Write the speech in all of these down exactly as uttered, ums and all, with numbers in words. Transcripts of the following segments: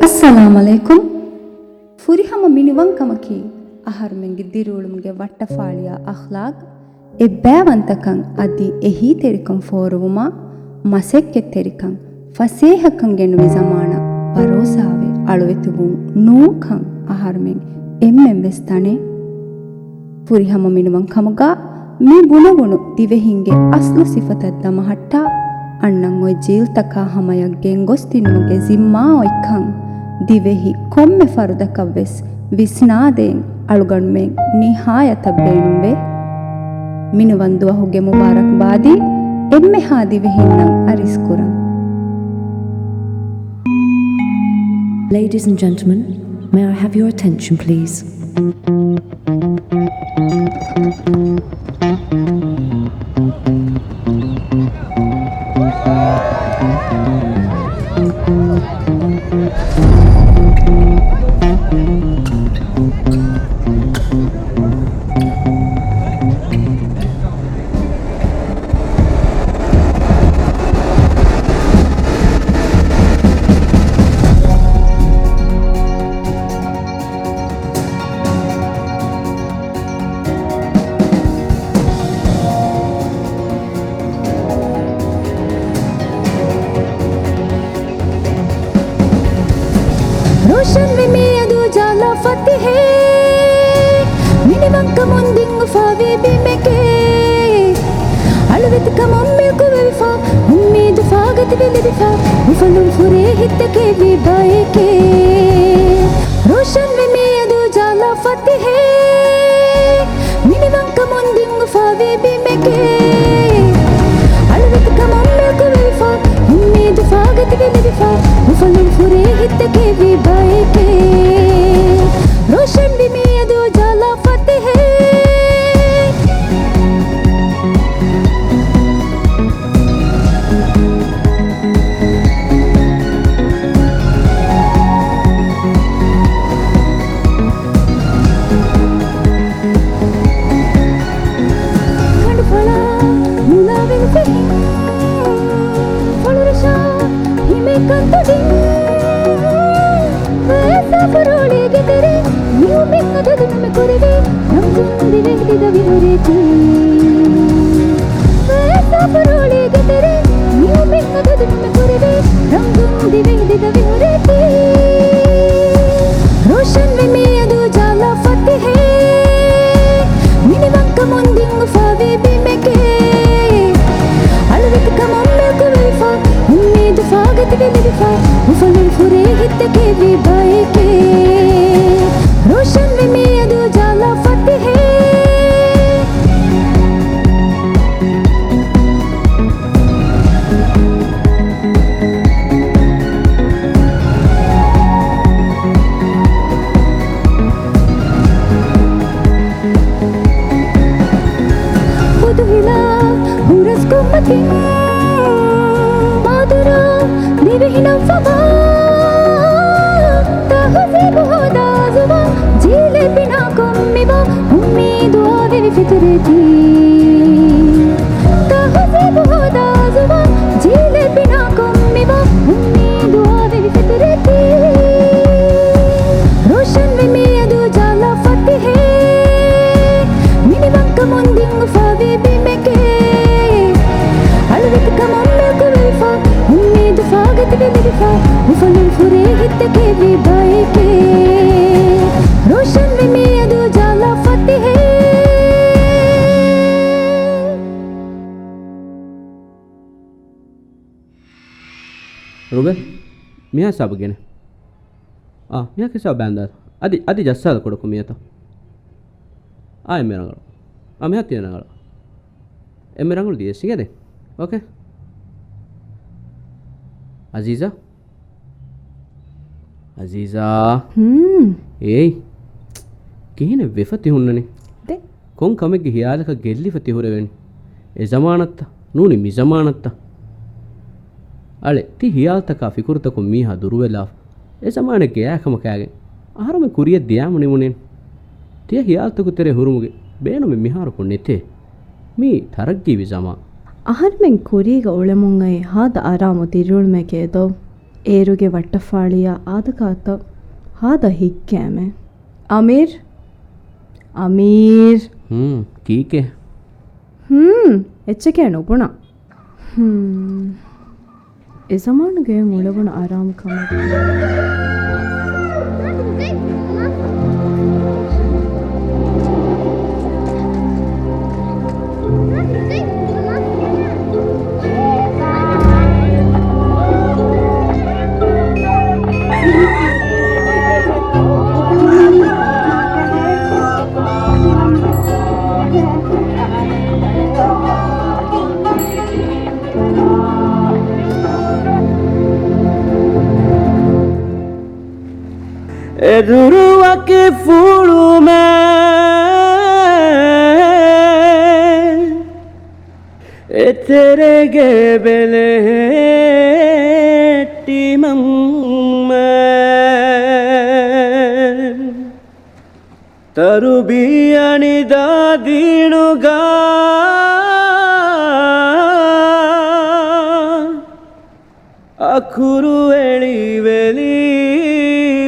އައްސަލާމް ޢަލައިކުމް. ފުރިހަމަ މިނިވަންކަމަކީ، އަހަރުމެންގެ ދިރިއުޅުމުގެ ވައްޓަފާޅިއާ އަޚްލާޤް، އެއްބައިވަންތަކަން އަދި އެހީތެރިކަން ފޯރުވުމާ، މަސައްކަތްތެރިކަން، ފަސޭހަކަން ގެނުވި ޒަމާނަށް ބަރޯސާވެ އަޅުވެތިވުން ނޫންކަން އަހަރުމެން އެންމެން ވެސް ދަނޭ. ފުރިހަމަ މިނިވަންކަމުގަ މި ބުނެވުނު ދިވެހިންގެ އަސްލު ސިފަތައް ދަމަހައްޓާ، އަންނަން އޮތް ޖީލްތަކާ ހަމަޔަށް ގެންގޮސްދިނުމުގެ ޒިންމާ އޮތްކަން ދިވެހި ކޮންމެ ފަރުދަކަށް ވެސް ވިސްނާދޭން އަޅުގަނޑުމެން ނިހާޔަތަށް ބޭނުންވޭ. މިނިވަން ދުވަހުގެ މުބާރަކްބާދީ އެންމެހާ ދިވެހިންނަށް އަރިސްކުރަން. Ladies and gentlemen, may I have your attention, please? ރޯޝަންވި މިއަދު ޖަލާ ފަތިހޭ، މިނިވަންކަމުން ދިން އުފާވި ބިމެކޭ. އަޅުވެތިކަމުން މިލްކުވެވިފާ، އުއްމީދު ފާގަތިވެ ލިބިފާ، އުފަލުން ފުރޭ ހިތެއް ކެއުވި ބައެކޭ. ރޯޝަންވި މިއަދު ޖަލާ ފަތިހޭ، މިނިވަންކަމުން ދިން އުފާވި ބިމެކޭ. އަޅުވެތިކަމުން މިލްކުވެވިފާ، އުއްމީދު ފާގަތިވެ ލިބިފާ، އުފަލުން ފުރޭ ހިތެއް ކެއުވި ބައެކޭ. ރޯޝަންވި މިއަދު ޖަލާ ފަތިހޭ. ކަނޑުފަޅާ ނުލާވެލި ފެހި، ފޮޅުރަށާ ހިމޭ ކަންތައް ދިން. ވައިސާފުރޯޅީގެ ތެރެ މިއުމެއް އަދަދު ނުމެ ކުރެވޭ، ރަމްޒުން ދިވެހި ދިދަ ވިހުރޭތީ. ވައިސާފުރޯޅީގެ ތެރެ މިއުމެއް އަދަދު ނުމެ ކުރެވޭ، ރަމްޒުން ދިވެހި ދިދަ ވިހުރޭތީ. ރޯޝަންވި މިއަދު ޖަލާ ފަތިހޭ، މިނިވަންކަމުން ދިން އުފާވި ބިމެކޭ. އަޅުވެތިކަމުން މިލްކުވެވިފާ، އުއްމީދު ފާގަތިވެ ލިބިފާ، އުފަލުން ފުރޭ ހިތެއް ކެއުވި ބައެކޭ. ރޯޝަންވި މިއަދު ޖަލާ ފަތިހޭ. ހުދުހިލާ ހުރަސްކޮށް މަތިން، މާދުރާ ދިވެހިނަށް ފަވާ. ތަހުޒީބު ހޯދާ ޒުވާން ޖީލެއް ބިނާކޮށް މިވާ، އުއްމީދު އާވެވި ފިތުރޭތީ. ތަހުޒީބު ހޯދާ ޒުވާން ޖީލެއް ބިނާކޮށް މިވާ، އުއްމީދު އާވެވި ފިތުރޭތީ. ރޯޝަންވި މިއަދު ޖަލާ ފަތިހޭ، މިނިވަންކަމުން ދިން އުފާވި ބިމެކޭ. އަޅުވެތިކަމުން މިލްކުވެވިފާ، އުއްމީދު ފާގަތިވެ ލިބިފާ، އުފަލުން ފުރޭ ހިތެއް ކެއުވި ބައެކޭ. ރޯޝަންވި މިއަދު ޖަލާ ފަތިހޭ. ރުބެ، މިހާ ހިސާބަށް ގެނެ. އާ، މިހާ ހިސާބަށް ބައިން ދާ. އަދި، އަދި ޖައްސާލަ ކުޑަކޮށް މިއަތަށް. އާ، އެންމެ ރަނގަޅު. އާ، މިހާ ތިން ރަނގަޅު. އެންމެ ރަނގަޅު ދިޔަ ސިނގެދެ. އޯކޭ. އަޒީޒާ. އަޒީޒާ. ހުން. އޭއް. ކިހިނެއް ވެފަ ތި ހުންނަނީ؟ ދެ. ކޮން ކަމެއްގެ ހިޔާލަކަށް ގެއްލިފަ ތި ހުރެވެނީ؟ އެ ޒަމާނަށްތަ؟ ނޫނީ މި ޒަމާނަށްތަ؟ އަޅެ، ތި ހިޔާލުތަކާ ފިކުރުތަކުން މީހާ ދުރުވެލާފަ. އެ ޒަމާނެއްގެ އާ ކަމަކާގެން އަހަރުމެން ކުރިޔަށް ދިޔާމު ނިމުނީން. ތިޔަ ހިޔާލުތަކު ތެރޭ ހުރުމުގެ ބޭނުމެއް މިހާރަކު ނެތޭ. މީ ތަރައްގީވި ޒަމާން. އަހަރުމެން ކުރީގަ އުޅެމުން އައި ހާދަ އަރާމު ދިރިއުޅުމެކޭ ދޯ؟ އޭރުގެ ވައްޓަފާޅިއާ އާދަކާތައް ހާދަ ހިތްގައިމެ. އަމީރް! އަމީރް! ހުން، ކީކޭ؟ ހުން، އެއްޗެކޭ ނުބުނާ. ހުން. އެ ޒަމާނުގެ އުޅެވުނު އަރާމުކަމެއް. އެދުރު ވަކި ފުޅުމެއް، އެތެރޭގަ ބެލެހެއްޓި މަންމަ. ތަރުބިޔަ ނިދާ ދީނުގަ އަކުރު އެޅި ވެލި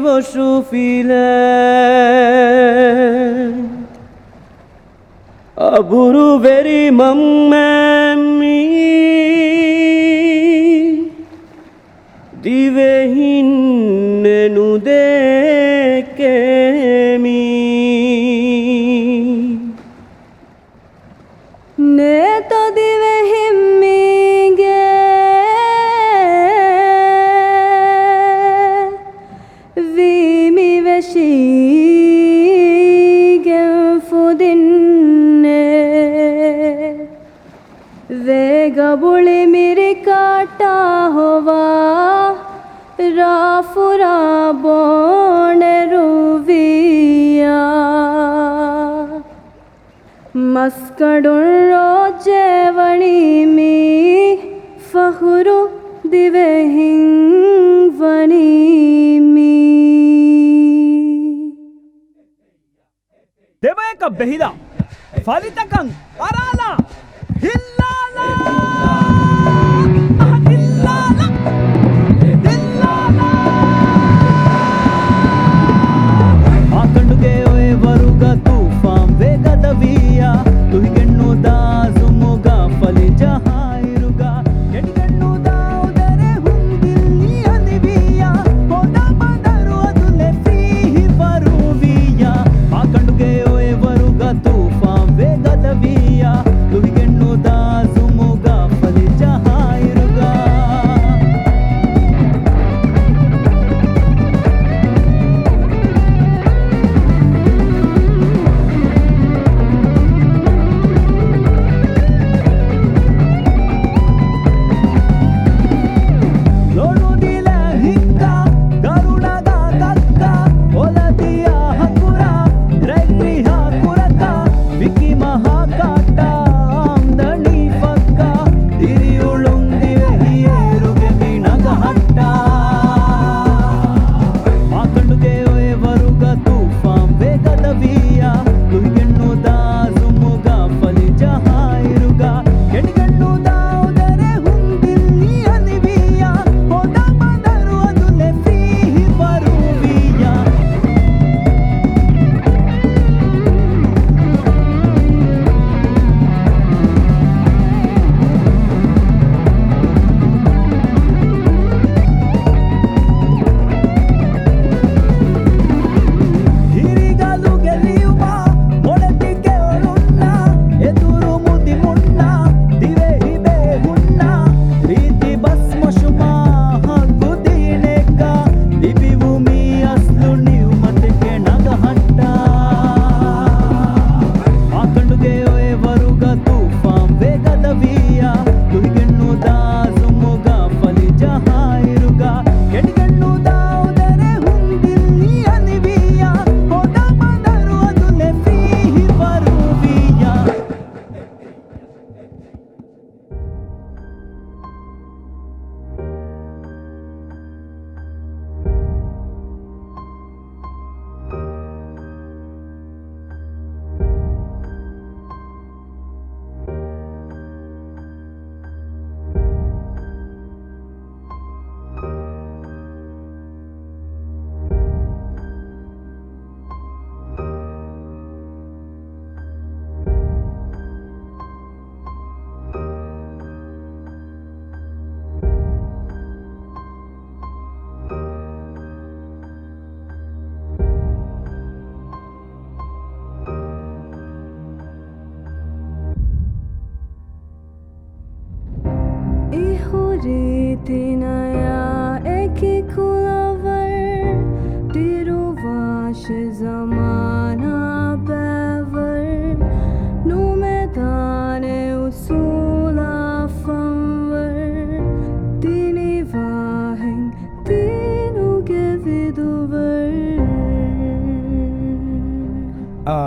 ވޮށުފިލެ. އަބުރު ވެރި މަންމަ މީ ދިވެހިންނެއް ނުދެކެމީ. ނޭތޯ ދިވެހިން މީގެ ވީ މި ވެށީގެން ފުދިންނެއް. ވޭގަ ބުޅި މިރިކާޓާ ހޮވާ، ރާފުރާ ބޯނެރުވިއްޔާ. މަސްކަނޑުން ރޯއްޗޭ ވަނީ މީ، ފަޚުރު ދިވެހިން ވަނީ މީ. ދެބަޔަކަށް ބެހިލާ، ފަލިތަކަށް އަރާލާ، ހިއްލާލާ، ހިއްލާލާ، ހިއްލާލާ. މާކަނޑުގެ އޮއެވަރުގަ ތޫފާން ވޭގަދަވިއްޔާ، ތުހިގެން ނުދާ ޒުމުގަ ފަލި ޖަހާއިރުގަ، ގެންގެން ނުދާ އުދަރެއް ހުން ދިއްލި އަލިވިއްޔާ، ހޯދާ ބަނދަރު އަތުލެއް ފިރިހިވަރުވިއްޔާ، މާކަނޑުގެ އޮއެވަރުގަ ތޫފާން ވޭގަދަވިއްޔާ، ރީތި ނަޔާ އެކި ކުލަވަރު، ދިރުވާށޭ ޒަމާނާ ބައިވަރު، ނުމެދާނެ އުސޫލާ ފަންވަރު، ދިނިވާހެން ދީނުގެ ވިދުވަރު. އާ.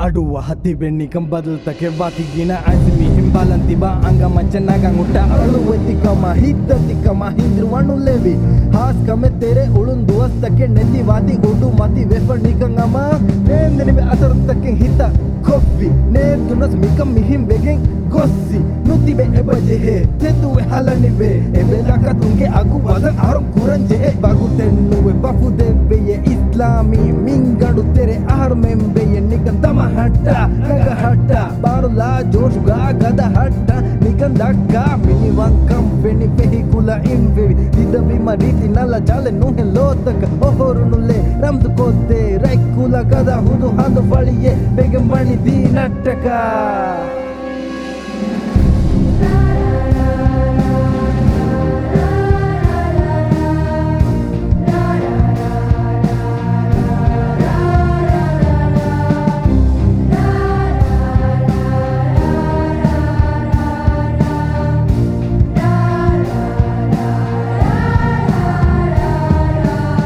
އަޑުއަހަ ތިބެ ނިކަން ބަދަލުތަކެއް ވާތީ ގިނަ އައިސް މިހެން ބަލަން ތިބާ އަނގަ މައްޗަށް ނަގަން ހުއްޓާ. އަޅުވެތިކަމާ ހިތްދަތިކަމާ ހިނދުރު ވަނުލެވި. ހާސް ކަމެއް ތެރެ އުޅުން ދުވަސްތަކެއް ނެތި ވާތީ އުޑު މަތި ވެފަ ނިކަން ހަމަ. ނޭނދެނިވެ އަސަރުތަކެއް ހިތަށް ކޮށްފި. ނޭނދުނަސް މިކަން މިހެން ވެގެން ގޮއްސި. ނުތިބެ އެބަ ޖެހޭ ތެދުވެ ހަލަނިވެ. އެބެލަކަ ތުނގެ އަގު ވަޒަން އަހަރުން ކުރަން ޖެހޭ. ވަގުތެއް ނުވެ ބަފު ދެއްވެޔޭ. އިސްލާމީ މިންގަނޑު ތެރެ އަހަރުމެން ވެޔޭ. ނިކަން ދަމަ ހައްޓާ، ނަގަ ހައްޓާ. ބާރުލާ ޖޯޝުގާ ގަދަ ހައްޓާ. ނިކަން ދައްކާ މިނިވަންކަން ފެނި ފެހި ކުލައިން ފެވި. ދިދަވީމަ ރީތި ނަލަ ޖަލެއް ނުހެން ލޯތަކަށް. އޮހޮރުނުލޭ ރަމްޒު ކޮށްދޭ. ރަތްކުލަ ގަދަ ހުދު ހަނދު ފަޅިއެއް ވެގެން ވަނީ ދީނަށްޓަކާ.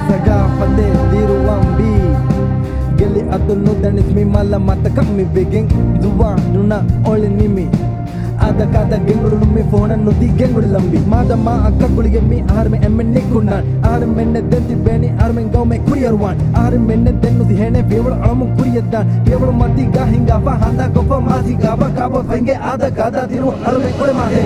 ސަގާފަތެއް ދިރުވަންވީ. ގެލި އަތުން ނުދަނިސް މި މަލަ މަތަކަށް މި ވެގެން. ޒުވާނުންނަށް އޮޅި ނިމި. އާދަ ކާދަ ގެންގުޅުނު މި ފޯނަށް ނުދީ ގެންގުޅި ލަނބި. މާދަމާ އައްކަ ގުޅިގެން މި އަހަރުމެން އެންމެން ނިކުންނާން. އަހަރުމެންނެއް ދެން ތިބޭނީ އަހަރުމެން ގައުމެއް ކުރިއަރުވާން. އަހަރުމެންނެއް ދެން ނުދިހޭނެ ފިޔަވަޅު އަޅަމުން ކުރިޔަށްދާން. ފިޔަވަޅު މަތީގާ ހިނގާފަ ހަނދާ ކޮށްފަ މާޒީގާ ވަ ކާބަ ފެނގޭ އާދަ ކާދަ ދިރު އަޅުމެން ކުޅެމާހޭ.